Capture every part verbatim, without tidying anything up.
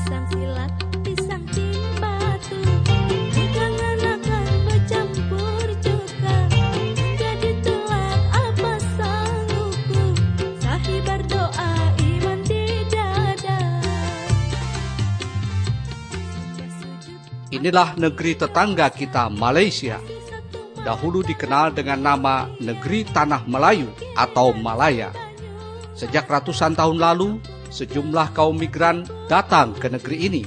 Pisang silat, pisang timbatu, dikanganakan bacampur cuka, menjadi tulang apa sangguku, sahi berdoa iman di dada. Inilah negeri tetangga kita, Malaysia. Dahulu dikenal dengan nama Negeri Tanah Melayu atau Malaya. Sejak ratusan tahun lalu, sejumlah kaum migran datang ke negeri ini.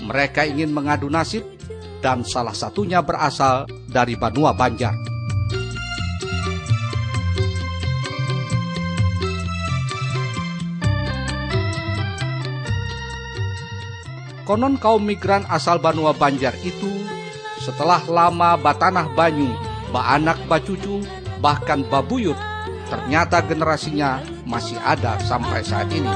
Mereka ingin mengadu nasib dan salah satunya berasal dari Banua Banjar. Konon kaum migran asal Banua Banjar itu, setelah lama batanah banyu, baanak bacucu, bahkan babuyut, ternyata generasinya masih ada sampai saat ini.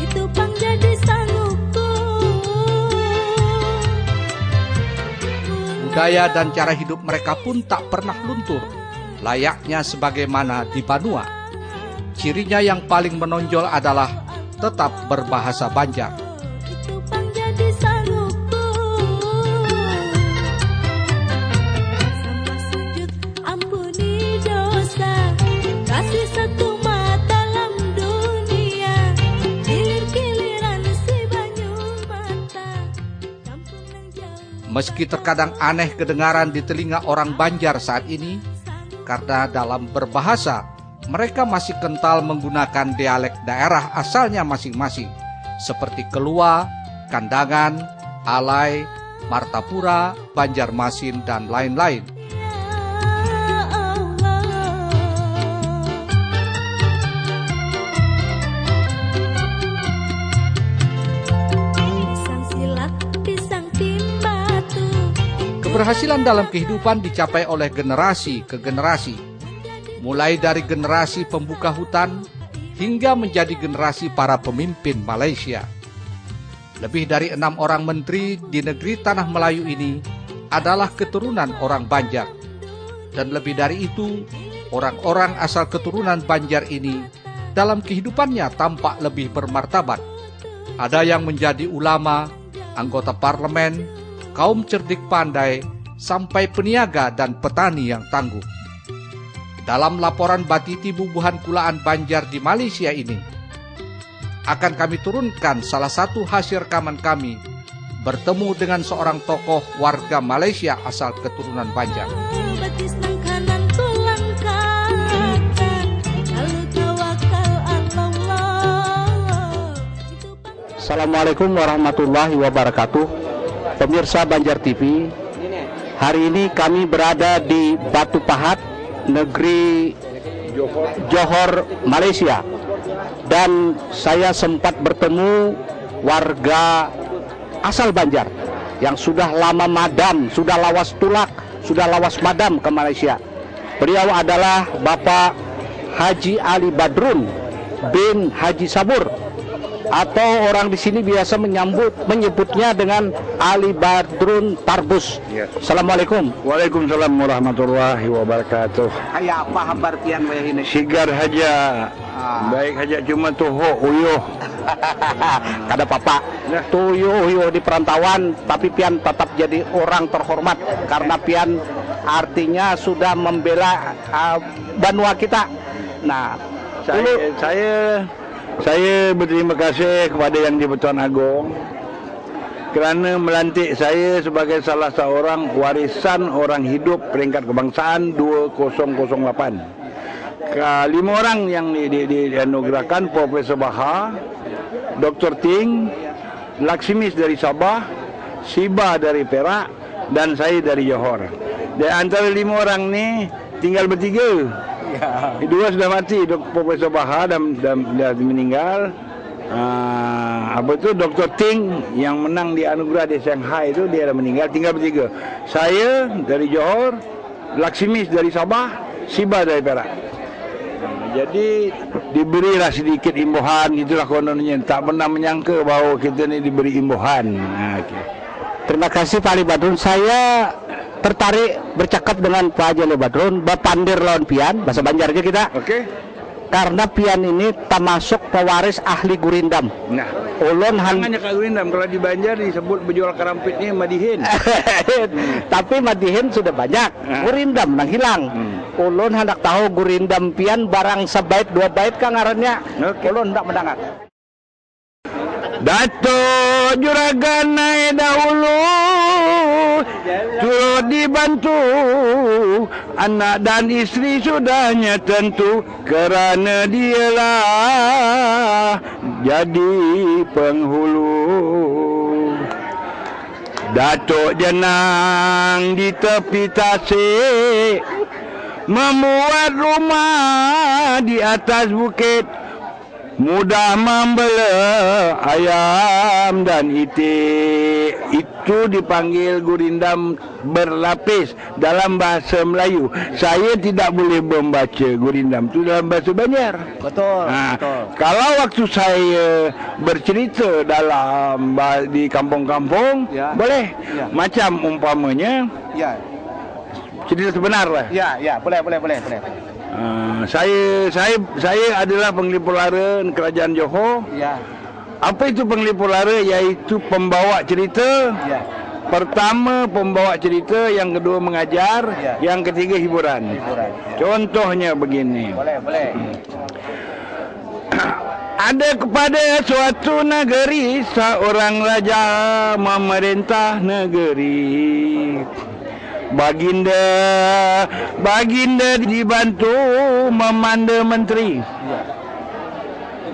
Itu pang jadi sangguku. Budaya dan cara hidup mereka pun tak pernah luntur, layaknya sebagaimana di Banua. Cirinya yang paling menonjol adalah tetap berbahasa Banjar. Itu pang jadi sangguku. Sambah sujud ampuni dosa, kasih satu mata dalam dunia, kilir-kiliran si banyu mata, kampung nang jauh. Meski terkadang aneh kedengaran di telinga orang Banjar saat ini, karena dalam berbahasa, mereka masih kental menggunakan dialek daerah asalnya masing-masing, seperti Kelua, Kandangan, Alai, Martapura, Banjarmasin, dan lain-lain. Pisang silat, pisang timbatu. Keberhasilan dalam kehidupan dicapai oleh generasi ke generasi. Mulai dari generasi pembuka hutan hingga menjadi generasi para pemimpin Malaysia. Lebih dari enam orang menteri di negeri Tanah Melayu ini adalah keturunan orang Banjar. Dan lebih dari itu, orang-orang asal keturunan Banjar ini dalam kehidupannya tampak lebih bermartabat. Ada yang menjadi ulama, anggota parlemen, kaum cerdik pandai, sampai peniaga dan petani yang tangguh. Dalam laporan batiti bubuhan kulaan Banjar di Malaysia ini, akan kami turunkan salah satu hasil rekaman kami bertemu dengan seorang tokoh warga Malaysia asal keturunan Banjar. Batis nang kanan tulang kanan, lalu tawakal Allah. Assalamualaikum warahmatullahi wabarakatuh. Pemirsa Banjar T V, hari ini kami berada di Batu Pahat, negeri Johor, Malaysia. Dan saya sempat bertemu warga asal Banjar yang sudah lama madam, sudah lawas tulak, sudah lawas madam ke Malaysia. Beliau adalah Bapak Haji Ali Badrun bin Haji Sabur, atau orang di sini biasa menyambut, menyebutnya dengan Ali Badrun Tarbus. Ya. Assalamualaikum. Waalaikumsalam warahmatullahi wabarakatuh. Kaya apa habar pian wayah ini? Sigar haja. Ah. Baik haja, cuma tuhu uyuh. Kada papa. Nah. Tuhu uyuh di perantauan, tapi pian tetap jadi orang terhormat karena pian artinya sudah membela, ah, banua kita. Nah, saya, dulu saya Saya berterima kasih kepada Yang di-Pertuan Agong kerana melantik saya sebagai salah seorang warisan orang hidup peringkat kebangsaan dua kosong kosong lapan. Ka-, lima orang yang di, di, di, dianugerahkan, Profesor Baha, Doktor Ting, Laksimis dari Sabah, Siba dari Perak, dan saya dari Johor. Dari antara lima orang ni, tinggal bertiga. Ya. Dua sudah mati, Dok-, Profesor Baha dan, dan, dan meninggal. Ah, apa tu, Doktor Ting yang menang di anugerah di Shanghai tu, dia dah meninggal, tinggal bertiga. Saya dari Johor, Laksimis dari Sabah, Siba dari Perak. Jadi diberilah sedikit imbuhan, itulah kononnya. Tak pernah menyangka bahwa kita ni diberi imbuhan. Nah, okay. Terima kasih Pak Ali Badrun. Saya tertarik bercakap dengan Pak Haji Ali Badrun, bapandir lawan pian, bahasa Banjar aja kita. Oke. Okay. Karena pian ini termasuk pewaris ahli gurindam. Nah, ulun han... Jangan nyakat gurindam, kalau di Banjar disebut bejual karampit ni madihin. Tapi madihin sudah banyak, nah. Gurindam nang hilang. Hmm. Ulun handak tahu gurindam pian barang sabait dua bait kah ngarannya? Oke. Ulun handak mendengar. Datuk Juragan ai dahulu turut dibantu, anak dan isteri sudahnya tentu, kerana dialah jadi penghulu. Datuk Jenang di tepi tasik, membuat rumah di atas bukit, mudah membela ayam dan itik. Itu dipanggil gurindam berlapis dalam bahasa Melayu. Saya tidak boleh membaca gurindam itu dalam bahasa Banjar. Betul, nah, betul. Kalau waktu saya bercerita dalam ba-, di kampung-kampung, ya. Boleh. Ya. Macam umpamanya, ya. Cerita sebenar lah. Ya, ya, boleh, boleh, boleh, boleh. Uh, saya, saya, saya adalah penglipur lara kerajaan Johor. Ya. Apa itu penglipur lara? Yaitu pembawa cerita. Ya. Pertama pembawa cerita, yang kedua mengajar, ya. Yang ketiga hiburan. Hiburan. Ya. Contohnya begini. Boleh, boleh. Ada kepada suatu negeri seorang raja memerintah negeri. Baginda, baginda dibantu memanda menteri.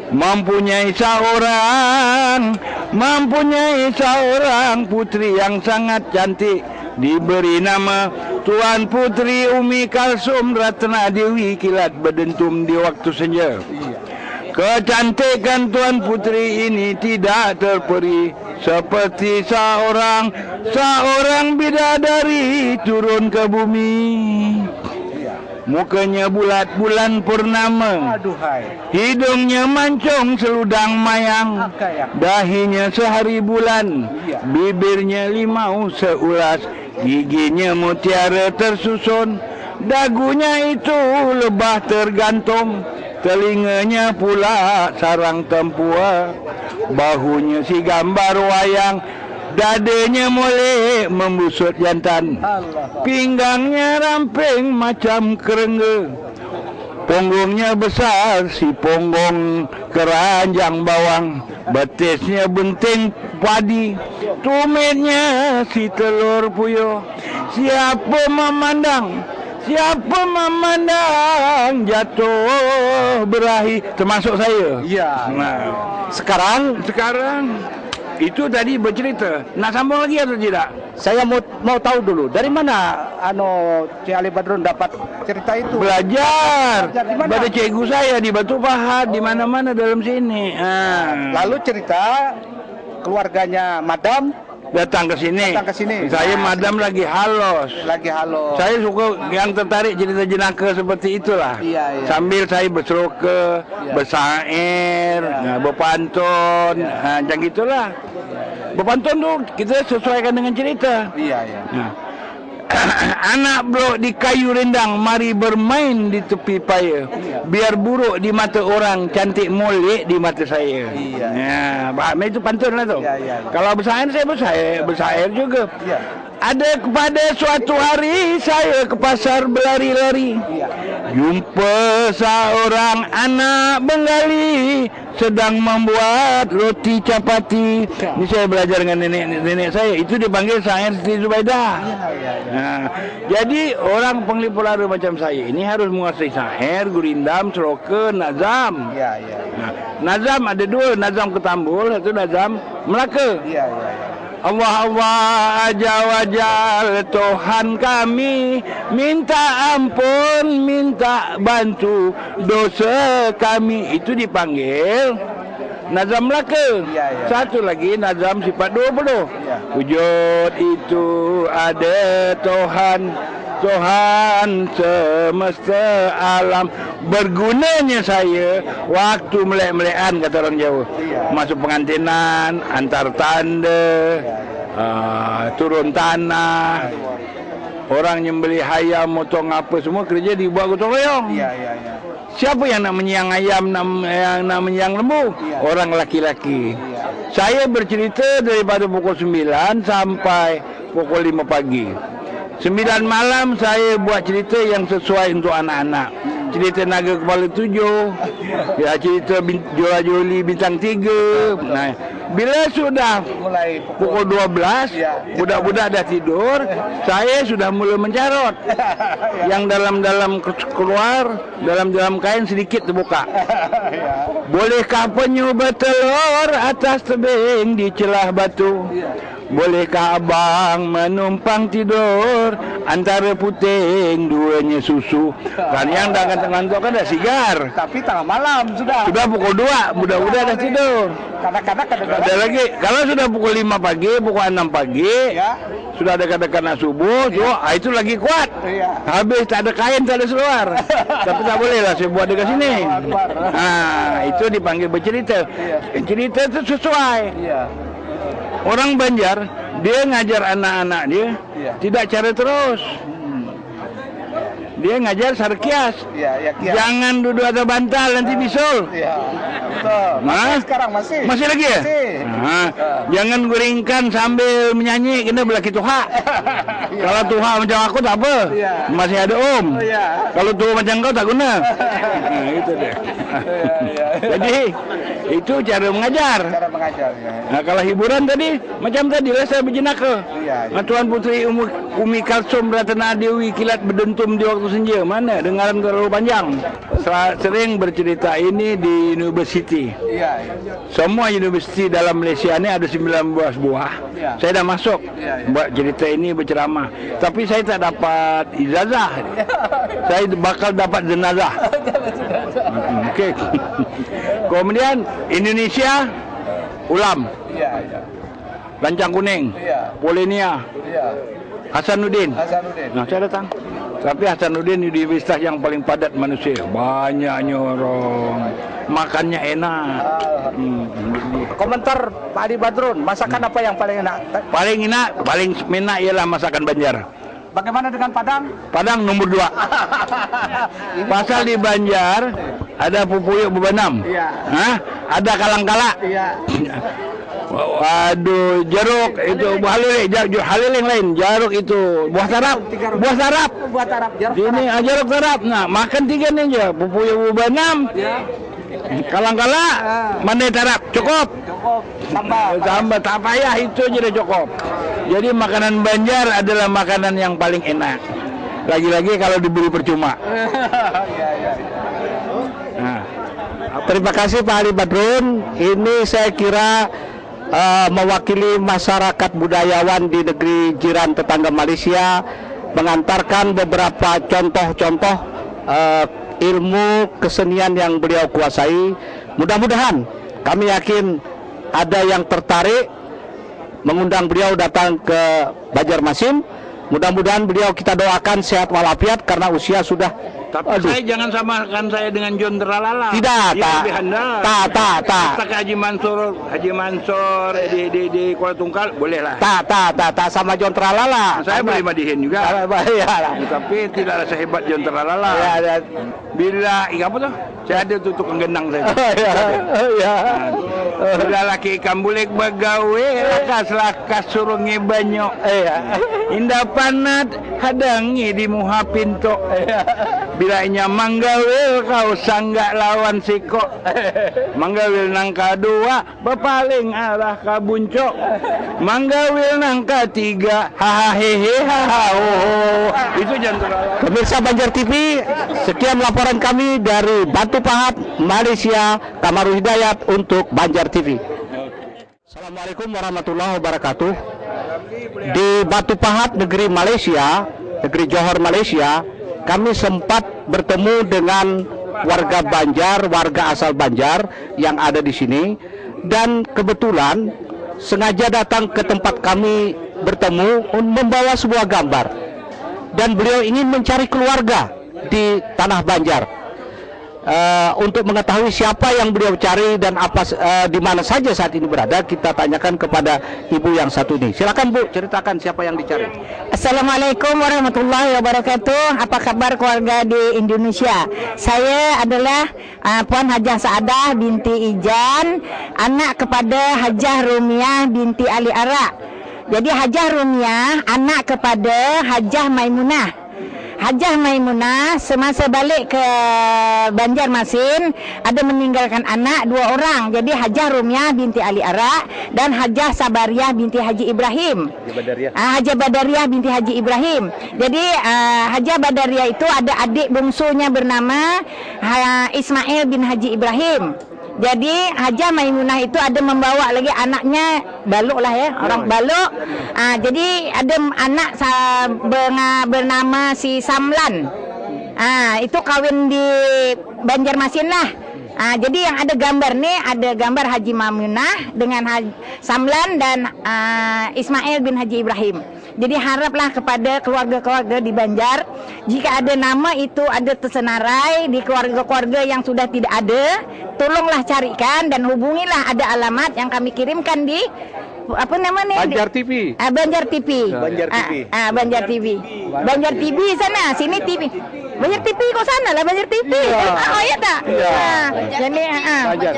Mempunyai seorang, mempunyai seorang putri yang sangat cantik, diberi nama Tuan Putri Umi Kalsum Ratna Dewi Kilat Bedentum di waktu senja. Kecantikan Tuan Putri ini tidak terperi, seperti seorang, seorang bidadari turun ke bumi. Mukanya bulat bulan purnama. Aduhai. Hidungnya mancung seludang mayang. Dahinya sehari bulan. Iya. Bibirnya limau seulas. Giginya mutiara tersusun. Dagunya itu lebah tergantung. Telinganya pula sarang tempua. Bahunya si gambar wayang. Dadanya molek membusut jantan. Pinggangnya ramping macam kerengga. Punggungnya besar si punggung keranjang bawang. Betisnya bunting padi. Tumitnya si telur puyuh. Siapa memandang, siapa memandang jatuh berahi, termasuk saya. Iya. Nah, sekarang, sekarang itu tadi bercerita. Nak sambung lagi atau tidak? Saya mau, mau tahu dulu, dari mana, anu, Cik Ali Badrun dapat cerita itu? Belajar. Belajar di mana? Pada cikgu saya di Batu Pahat, di mana-mana dalam sini. Ah. Lalu cerita keluarganya Madam datang ke sini. Datang ke sini. Saya, nah, Madam lagi halos. Lagi halos. Saya suka yang tertarik cerita jenaka seperti itulah. Iya, iya. Sambil saya berseroka, iya, bersair, iya, nah, berpantun, iya, nah, macam gitulah. Berpantun tu kita sesuaikan dengan cerita. Iya, iya. Nah. Anak bruk di kayu rindang, mari bermain di tepi paya. Iya. Biar buruk di mata orang, cantik molek di mata saya. Iya. Ya, paham itu pantun lah tu. Iya, iya, iya. Kalau bersair, saya bersair, bersair juga. Iya. Ada kepada suatu hari saya ke pasar berlari-lari. Iya. Jumpa seorang anak Bengali sedang membuat roti capati. Ya. Ini saya belajar dengan nenek nenek saya. Itu dipanggil syair Siti Zubaidah. Ya, ya, ya. Nah, jadi orang Penglipulara macam saya ini harus menguasai syair, gurindam, seroke, nazam. Ya, ya. Nah, nazam ada dua, nazam ketambul, satu nazam Melaka. Ya, ya, ya. Allah Allah aja wajal Tuhan kami, minta ampun, minta bantu dosa kami. Itu dipanggil nazam Melaka. Ya, ya. Satu lagi nazam sifat dua puluh. Ya. Wujud itu ada Tuhan, Tuhan semesta alam. Bergunanya saya waktu melek-melekan, kata orang Jawa. Iya. Masuk pengantinan, antar tanda, iya, iya, ah, turun tanah. Iya. Orang nyembeli hayam, motong apa, semua kerja dibuat gotong royong. Iya, iya, iya. Siapa yang nak menyiang ayam, nak, yang nak menyiang lembu? Iya. Orang laki-laki. Iya. Saya bercerita daripada pukul sembilan sampai pukul lima pagi. Sembilan malam saya buat cerita yang sesuai untuk anak-anak. Cerita naga kepala tujuh, ya, cerita bin-, jola-joli bintang tiga. Nah, bila sudah mulai pukul dua belas, ya, budak-budak dah tidur, saya sudah mula mencarot. Ya. Yang dalam-dalam ke-, keluar, dalam-dalam kain sedikit terbuka. Ya. Bolehkah penyu bertelur atas tebing di celah batu? Ya. Bolehkah abang menumpang tidur antara puting duanya susu? Kan yang dah ngantuk-ngantuk kan dah sigar. Tapi tengah malam sudah. Sudah pukul dua, budak-budak dah tidur. Kanak-kanak kada ada lagi. Kalau sudah pukul lima pagi, pukul enam pagi, ya, sudah dekat-dekat nak subuh, ya, tuh, ah, itu lagi kuat. Iya. Habis tak ada kain, tak ada seluar. Tapi tak boleh lah, saya buat dekat sini. Allahu Akbar. Nah, itu dipanggil bercerita. Iya. Cerita itu sesuai. Iya. Orang Banjar, dia ngajar anak-anak dia, iya, tidak cara terus. Hmm. Dia ngajar secara kias. Iya, iya, kias. Jangan duduk atas bantal, nanti bisul. Iya, betul. Nah, masih sekarang, masih. Masih lagi ya? Masih. Nah, ah, jangan guringkan sambil menyanyi, kena belaki tuha. Iya. Kalau tuha macam aku tak apa. Iya. Masih ada om. Oh, iya. Kalau tua macam kau tak guna. Nah, itu deh. Iya, iya. Jadi, itu cara mengajar. Cara mengajar, ya. Nah, kalau hiburan tadi, macam tadi lah saya berjenaka. Iya, iya. Nah, Tuan Putri Umi, Umi Kalsum Ratna Dewi kilat berdentum di waktu senja. Mana? Dengaran terlalu panjang. Sa-, sering bercerita ini di university. Iya, iya. Semua university dalam Malaysia ni ada sembilan belas buah. Iya. Saya dah masuk, iya, iya, buat cerita ini, berceramah. Iya. Tapi saya tak dapat ijazah. Iya. Saya bakal dapat jenazah. Dapat jenazah. Mm-mm, okey. Kemudian Indonesia, Ulam. Iya, iya. Lancang Kuning. Iya. Polenia. Iya. Hasanuddin. Hasanuddin. Nah, saya datang. Tapi Hasanuddin universitas yang paling padat manusia. Banyaknya orang. Makannya enak. Ah. Hmm. Komentar Pak Adi Badrun, masakan, hmm, apa yang paling enak? Paling enak, paling enak ialah masakan Banjar. Bagaimana dengan Padang? Padang nomor dua. Ini pasal di Banjar ada pupuyuk bebanam. Iya. Hah? Ada kalangkala. Iya. Waduh, jeruk itu, buah haliling, ja-, ju-, haliling lain, jeruk itu, buah tarap, tiga rupiah. Buah tarap. Buah tarap, jeruk tarap. Ini, ah, jeruk tarap. Nah, makan tiga ni aja, pupuyuk bebanam. Iya. Kalangkala, ah, mandai tarap, cukup. Cukup. Tambah. Tambah, tak payah, itu aja dah cukup. Jadi makanan Banjar adalah makanan yang paling enak. Lagi-lagi kalau diberi percuma. Iya, iya, iya. Nah. Terima kasih Pak Ali Badrun. Ini saya kira, eh, mewakili masyarakat budayawan di negeri jiran tetangga Malaysia, mengantarkan beberapa contoh-contoh, eh, ilmu kesenian yang beliau kuasai. Mudah-mudahan, kami yakin ada yang tertarik mengundang beliau datang ke Banjarmasin. Mudah-mudahan beliau kita doakan sehat walafiat karena usia sudah. Tapi, aduh, saya jangan samakan saya dengan John Tralala. Tidak, dia tak, lebih handal. Tak, tak, tak. Pakai Haji Mansur, Haji Mansur di, di, di Kuala Tungkal, boleh lah. Tak, tak, tak, tak sama John Tralala. Saya boleh madihin juga. Iya lah. Tapi tidaklah sehebat John Tralala. Ya, ya. Bila, ih, apa tuh? Saya ada tu tukang gendang saya. Ya, ya. Nah, bila laki ikam bulik bagawe, lakas-lakas suruh ngebanyok. Iya. Indah panat hadangi di muha pintu. Iya. Bilanya manggawil kau sanggak lawan siko. Manggawil nang kadua bapaling arah ka bunco. Manggawil nang katiga hahahehe hahahoho. Itu jantung. Pemirsa Banjar T V, sekian laporan kami dari Batu Pahat, Malaysia, Kamaru Hidayat untuk Banjar T V. Assalamualaikum warahmatullahi wabarakatuh. Di Batu Pahat, negeri Malaysia, negeri Johor, Malaysia, kami sempat bertemu dengan warga Banjar, warga asal Banjar yang ada di sini, dan kebetulan sengaja datang ke tempat kami bertemu un-, membawa sebuah gambar, dan beliau ingin mencari keluarga di tanah Banjar. Eh, untuk mengetahui siapa yang beliau cari dan apa, eh, di mana saja saat ini berada, kita tanyakan kepada ibu yang satu ini. Silakan, Bu, ceritakan siapa yang dicari. Assalamualaikum warahmatullahi wabarakatuh. Apa kabar keluarga di Indonesia? Saya adalah, eh, Puan Hajah Saadah binti Ijan, anak kepada Hajah Rumiah binti Ali Ara. Jadi, Hajah Rumiah anak kepada Hajah Maimunah. Hajah Maimunah semasa balik ke Banjarmasin, ada meninggalkan anak dua orang. Jadi, Hajah Rumiah binti Ali Ara dan Hajah Sabariah binti Haji Ibrahim. Hajah Badariah. Ah, Hajah Badariah binti Haji Ibrahim. Jadi, ah, Hajah Badariah itu ada adik bungsunya bernama, ha, Ismail bin Haji Ibrahim. Jadi, Hajah Maimunah itu ada membawa lagi anaknya, baluk lah ya, orang baluk. Ah, jadi ada anak sa-, benga-, bernama si Samlan. Ah, itu kawin di Banjarmasin lah. Ah, jadi yang ada gambar nih, ada gambar Haji Maimunah dengan Haj-, Samlan dan, ah, Ismail bin Haji Ibrahim. Jadi, haraplah kepada keluarga-keluarga di Banjar, jika ada nama itu ada tersenarai di keluarga-keluarga yang sudah tidak ada, tolonglah carikan dan hubungilah, ada alamat yang kami kirimkan di, apa nama nih? Di Banjar T V. Ah, Banjar T V. Ya. Banjar T V. Ah, ah, Banjar T V. Banjar T V sana, sini T V. Banjar T V kok sana lah, Banjar T V. Iya. Ah, oh iya tak? Iya. Nah, jadi, ah, ah. Banjar.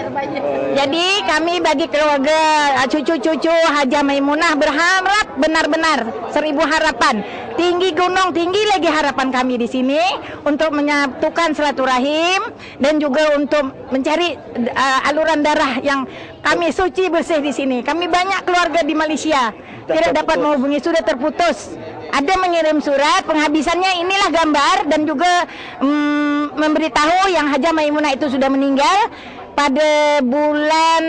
Jadi, kami bagi keluarga, ah, cucu-cucu Hajah Maimunah berharap benar-benar seribu harapan. Tinggi gunung, tinggi lagi harapan kami di sini untuk menyatukan silaturahim dan juga untuk mencari, ah, aluran darah yang kami suci bersih di sini. Kami banyak keluarga di Malaysia. Tidak dapat menghubungi, sudah terputus. Ada mengirim surat, penghabisannya inilah gambar dan juga, mm, memberitahu yang Hajah Maimunah itu sudah meninggal pada bulan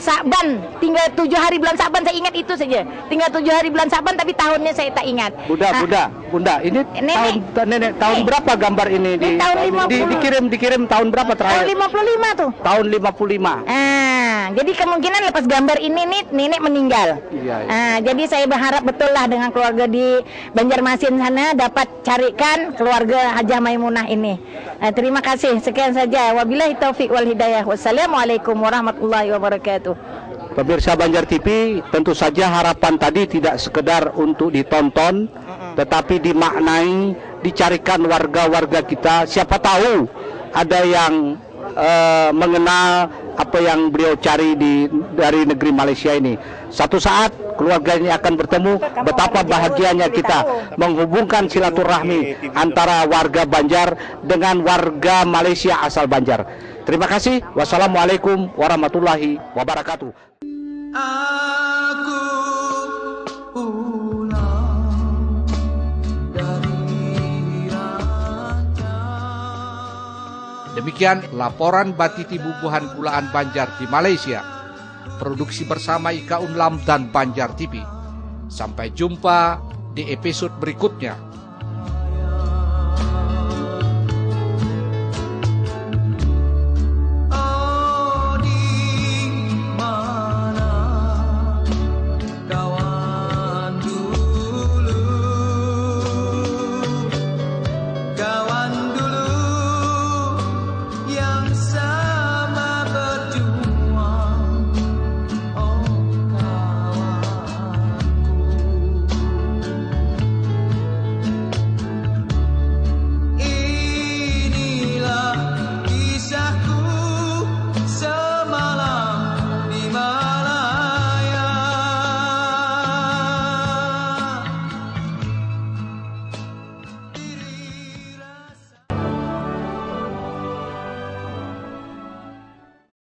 Sa'ban. Tinggal tujuh hari bulan Sa'ban, saya ingat itu saja. Tinggal tujuh hari bulan Sa'ban, tapi tahunnya saya tak ingat. Bunda, ah, Bunda, Bunda, ini nenek. Tahun, nenek, tahun berapa gambar ini? Ini di, tahun di, lima puluh. Dikirim, dikirim tahun berapa terakhir? Tahun lima puluh lima tuh. Tahun lima puluh lima. Ah, jadi kemungkinan lepas gambar ini nih nenek meninggal. Iya, iya. Ah, jadi saya berharap betul lah dengan keluarga di Banjarmasin sana dapat carikan keluarga Hajah Maimunah ini. Ah, terima kasih. Sekian saja. Wabillahi taufik wal hidayah. Wassalamualaikum warahmatullahi wabarakatuh. Pemirsa Banjar T V, tentu saja harapan tadi tidak sekedar untuk ditonton, tetapi dimaknai, dicarikan warga-warga kita. Siapa tahu ada yang, eh, mengenal apa yang beliau cari di, dari negeri Malaysia ini. Satu saat keluarga ini akan bertemu, betapa bahagianya kita menghubungkan silaturahmi antara warga Banjar dengan warga Malaysia asal Banjar. Terima kasih. Wassalamualaikum warahmatullahi wabarakatuh. Aku pulang dari raja. Demikian laporan Batiti Bubuhan Kulaan Banjar di Malaysia. Produksi bersama Ika Unlam dan Banjar T V. Sampai jumpa di episode berikutnya.